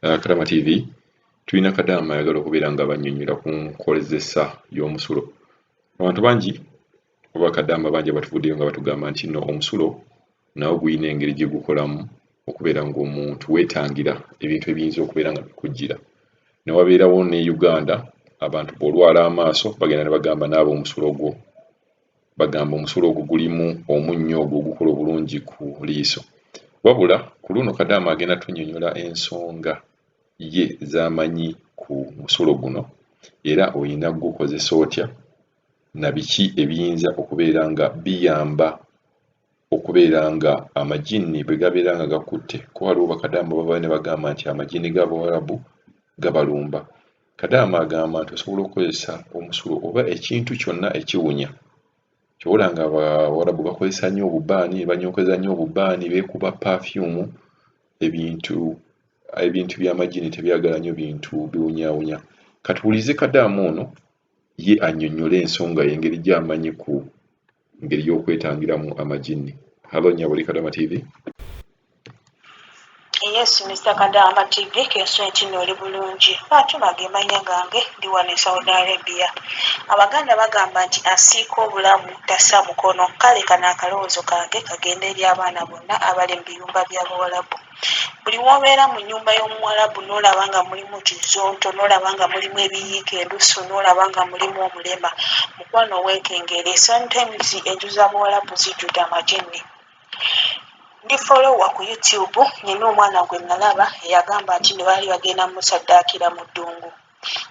Kadama TV tulina Kadama ayagala okubeera nga bannyonnyola ku nkozesa y'omusulo. Abantu bangi oba Kadama bangi abatuvuddeyo nga batugamba nti nno omusulo nawo gulina engeri gye gukolamu okubeera ng'omuntu weetangira ebintu ebiyinza okubeera nga bikujjira. Ne wabeerawo ne Uganda abantu bw'olwala amaaso bagenda ne bagamba naaba omusulo gwo. Bagamba omusulo ogwo gulimu omunnyo ogwo ogukola obulungi ku liiso. Wabula ku luno Kadaama agenda tunnyonnyola ensonga ye z'amanyi ku musulo guno era olina kugukozesa otya na biki ebiyinza okubeera nga biyamba okubeera nga amajinni bwe gabeera nga gakutte kuba waliwo bakadaama bavaayo ne bagamba nti amajinni g'Abawarabu gabalumba. Kadaama agamba nti osobola okukozesa omusulo oba ekintu kyonna ekiwunya. Ky'ova olaba nga Abawarabu bakozesa nnyo obubaani, banyookeza nnyo obubaani, beekuba pafyumu, ebintu ebintu by'amajinni tebyagala nnyo bintu biwunyaawunya. Katuwulirize Kadaama ono ye annyonnyole ensonga ye engeri gy'amanyi ku ngeri y'okwetangiramu amajinni. Hallo nnyabo, oli Kadaama TV. Yes, Mr. Kadama TV, kensonyi kino oli bulungi. Fatuma ge mannya gange, ndi wano e Saudi Arabia. Abaganda bagamba nti asiika obulamu tassa mukono. Kale kano akalowoozo kange kagende eri abaana bonna abali mu biyumba by'Abawalabu. Buli w'obeera mu nnyumba y'Omuwalabu n'olaba nga mulimu kizonto, n'olaba nga mulimu ebiyiika endusu, n'olaba nga mulimu omulema, mukwano weekengere. Sometimes enju z'Abawalabu zijjudde amajinni. Ndi follower ku YouTube, nina omwana gwe nalaba eyagamba nti no baali bagenda musaddaakira mu ddungu.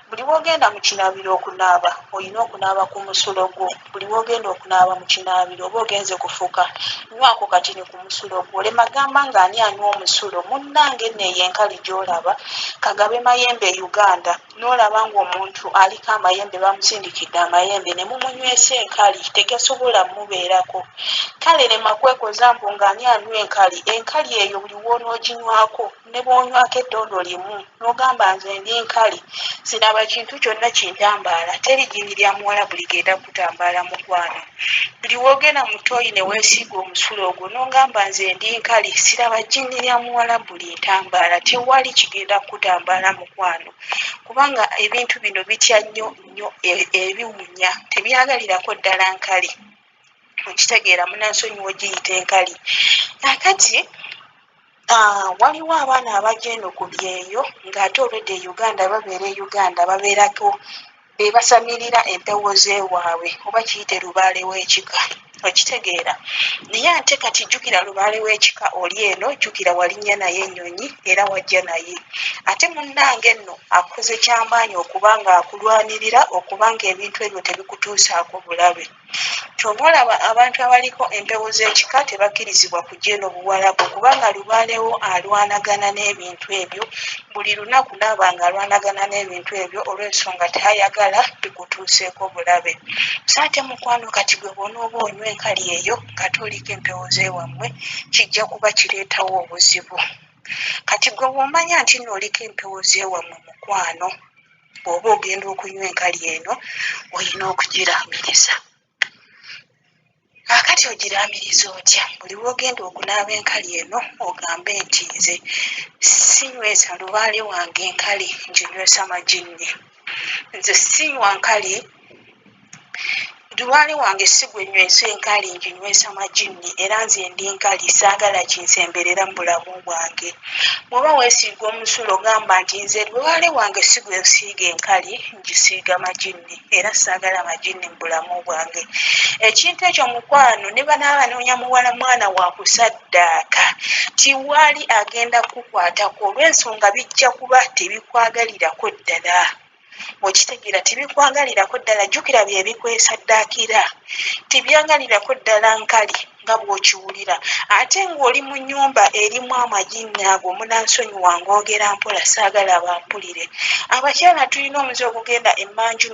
Buli w'ogenda mu kinaabiro okunaaba, olina okunaaba ku musulo gwo. Buli w'ogenda okunaaba mu kinaabiro oba ogenze kufuka, nywako katini ku musulo gwo. Olema gamba nga ani anywa omusulo? Munnange nno eyo enkali gy'olaba, kagabe mayembe e Uganda. N'olaba ng'omuntu aliko amayembe bamusindikidde amayembe ne mumunywesa enkali, tegasobola mubeerako. Kale lema kwekoza mbu ng'ani anywa enkali. Enkali eyo buli w'onooginywako ne bw'onywako ettondo limu n'ogamba nze ndi nkali siraba kintu kyonna kintambaala, teri jjinni lya Muwarabu ligenda kukutambaala mukwano. Buli w'ogenda mu ttooyi ne weesiiga omusulo ogwo n'ogamba nze ndi nkali siraba jjinni lya Muwarabu lintambaala, tewali kigenda kukutambaala mukwano kubanga ebintu bino bitya nnyo nnyo ebiwunya, tebyagalirako ddala nkali. Okitegeera munansonyiwa ogiyita enkali. Kaakati waliwo abaana abajja eno ku byeyo ng'ate olwedda e Uganda babeera e Uganda babeerako be basamirira empewo z'ewaabwe oba kiyite lubaale w'ekika okitegeera naye ate kati jjukira lubaale w'ekika oli eno jjukira walinnya naye ennyonyi era wajja naye ate munnange nno akoze kyamaanyi okuba nga akulwanirira okuba nga ebintu ebyo tebikutuusaako bulabe. Kyova olaba abantu abaliko empewo z'ekika tebakkirizibwa kujja eno Buwarabu kubanga lubaale wo alwanagana n'ebintu ebyo buli lunaku n'aba ng'alwanagana n'ebintu ebyo olw'ensonga tayagala bikutuuseeko bulabe. So ate mukwano kati gwe bw'onooba onywa enkali eyo ng'ate oliko empewo z'ewammwe kijja kuba kireetawo obuzibu. Kati gwe bw'omanya nti nno oliko empewo z'ewammwe mukwano bw'oba ogenda okunywa enkali eno olina okugiraamiriza. Kaakati ogiraamiriza otya? Buli lw'ogenda okunaaba enkali eno ogambe nti nze sinywesa lubaale wange enkali nginywesa majinni. Nze sinywa nkali Lubaale wange si gwe nywesa enkali nginywesa majinni era nze ndi nkali saagala kinsemberera mu bulamu bwange. Bw'oba weesiiga omusulo gamba nti nze lubaale wange si gwe nsiiga enkali ngisiiga majinni era saagala majinni mu bulamu bwange. Ekintu ekyo mukwano ne banaaba banoonya muwala mwana wa kusaddaaka tiwali agenda kukukwatako olw'ensonga bijja kuba tebikwagalirako ddala. Okitegeera tebikwagalirako ddala jjukira bye bikwesaddaakira tebyagalirako ddala nkali nga bw'okiwulira ate ng'oli mu nnyumba erimu amajinni ago munansonyiwa ng'ogera mpola saagala bampulire abakyala tulina omuze ogugenda emmanju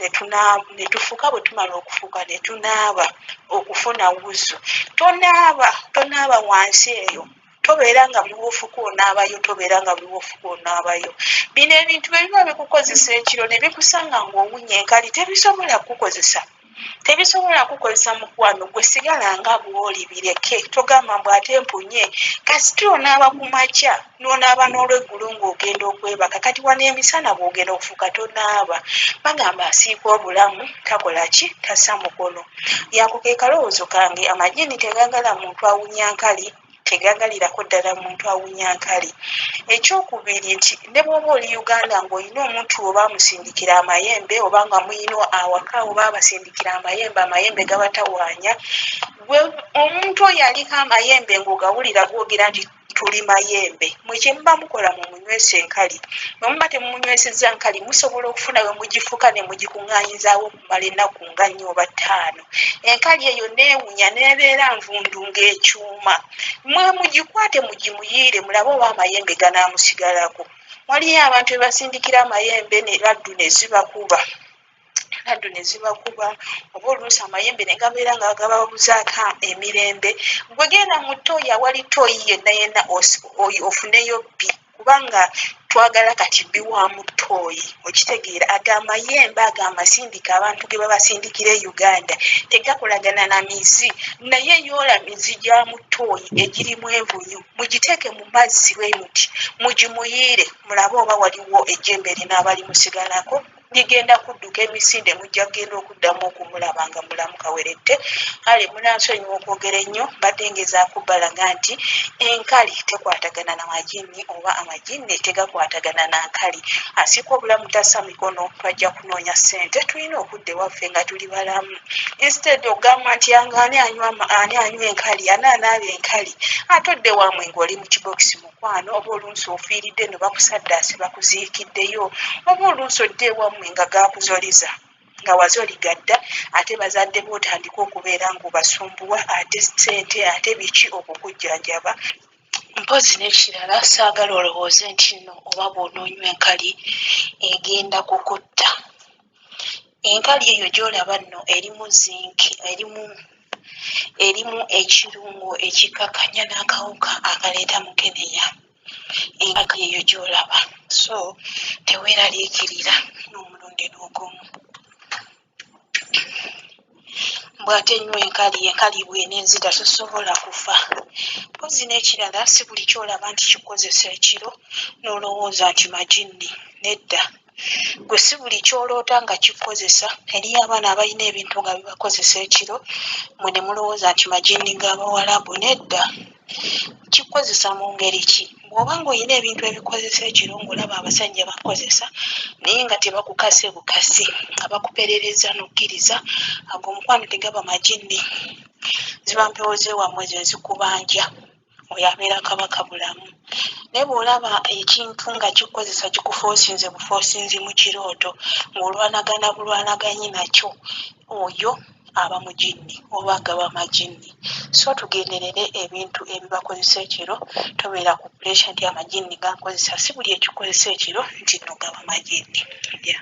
ne tufuka bwe tumala okufuka ne tunaaba okufuna wuzu tonaaba tonaaba wansi eyo Tobeera nga buli w'ofuka onaabayo, tobeera nga buli w'ofuka onaabayo. Bino ebintu bwe biba bikukozesa ekiro ne bikusanga ng'owunya enkali, tebisobola kukukozesa. Tebisobola kukozesa mukwano gwe, sigala nga bw'oli, bireke. Togamba mbu ate mpunye. Kasita onaaba ku makya n'onaaba n'olweggulo ng'ogenda okwebaka, kati wano emisana bw'ogenda okufuuka tonaaba. Bagamba asiika obulamu takola ki? Tassa mukono. Yako ke kalowoozo kange. Amajini tegagala muntu awunya nkali, tegagalirako ddala muntu awunya nkali. Ekyokubiri nti ne bw'oba oli Uganda ng'olina omuntu oba amusindikira amayembe, oba nga muyina awaka oba abasindikira amayembe, amayembe gabatawaanya, gwe omuntu oyo aliko amayembe ng'ogawulira googera nti tuli mayembe, mwe kye muba mukola mumunywese enkali. Bwe muba temumunywesezza nkali, musobola okufuna we mugifuka ne mugikuŋŋaanyizaawo okumala ennaku nga nnya oba ttaano. Enkali eyo neewunya n'ebeera nvundu ng'ekyuma. Mwe mugikwate mugimuyiire mulabe oba amayembe ganaamusigalako. Waliyo abantu be basindikira amayembe ne laddu ne zibakuba. Laddu ne zibakuba, oba oluusi amayembe ne gabeera nga gababuzaako emirembe. Gwe genda mu ttooyi, awali ttooyi yenna yenna ofuneyo bbi, kubanga twagala kati bbi wa mu ttooyi. Okitegeera? Ago amayembe ago amasindika abantu ge babasindikira e Uganda tegakolagana na mizi, naye yoola mizi gya mu ttooyi egirimu envunyu, mugiteeke mu mazzi bwe muti, mugimuyiire mulabe oba waliwo ejjembe erinaaba limusigalako. Ligenda kudduka emisinde, mujja kugenda okuddamu okumulaba nga mulamu kaweredde. Kale munansonyiwa okwogera ennyo, mbadde ngezaako balaga nti enkali tekwatagana na majinni, oba amajinni tegakwatagana na nkali. Asiika obulamu tassa mikono. Twajja kunoonya ssente, tulina okudda ewaffe nga tuli balamu, instead okugamba nti ani anywa, ani anywa enkali, ani anaaba enkali, ate odde wammwe ng'oli mu kibokisi mukwano, oba oluusi ofiiridde no bakusaddaase bakuziikiddeyo, oba oluusi odde ewammwe nga gaakuzoliza nga wazoliga dda, ate bazadde bo otandike okubeera ng'obasumbuwa, ate ssente ate biki okukujjanjaba. Mpozzi n'ekirala, saagala olowooze nti nno oba bw'onoonywa enkali egenda kukutta. Enkali eyo gy'olaba nno erimu zinc, erimu ekirungo ekikakkanya n'akawuka akaleeta mukenenya. Enkali eyo gy'olaba, so teweeraliikirira n'omulundi n'ogumu. Mbu ate nywa enkali, enkali bw'eneenzita tosobola kufa. Mpozzi n'ekirala, si buli ky'olaba nti kikukozesa ekiro n'olowooza nti majinni, nedda. Gwe si buli ky'oloota nga kikukozesa. Eriyo abaana abalina ebintu nga bibakozesa ekiro, mmwe ne mulowooza nti majinni g'Abawalabu, nedda. Kikukozesa mu ngeri ki? Bw'oba ng'olina ebintu ebikozesa ekiro ng'olaba abasajja bakukozesa naye nga tebakukase bukasi, nga bakuperereza n'okkiriza, ago omukwano tegaba majinni, ziba mpewo z'ewammwe ze zikubanja. Oyo abeera kabaka bulamu. Naye bw'olaba ekintu nga kikukozesa, kikufoosinze bufoosinzi mu kirooto, ng'olwanagana bulwanaganyi nakyo, oyo aba mujinni oba gaba majinni. So tugenderere ebintu ebibakozesa ekiro. Tobeera ku pressure nti amajinni gankozesa. Si buli ekikozesa ekiro nti nno gaba majinni. Yeah.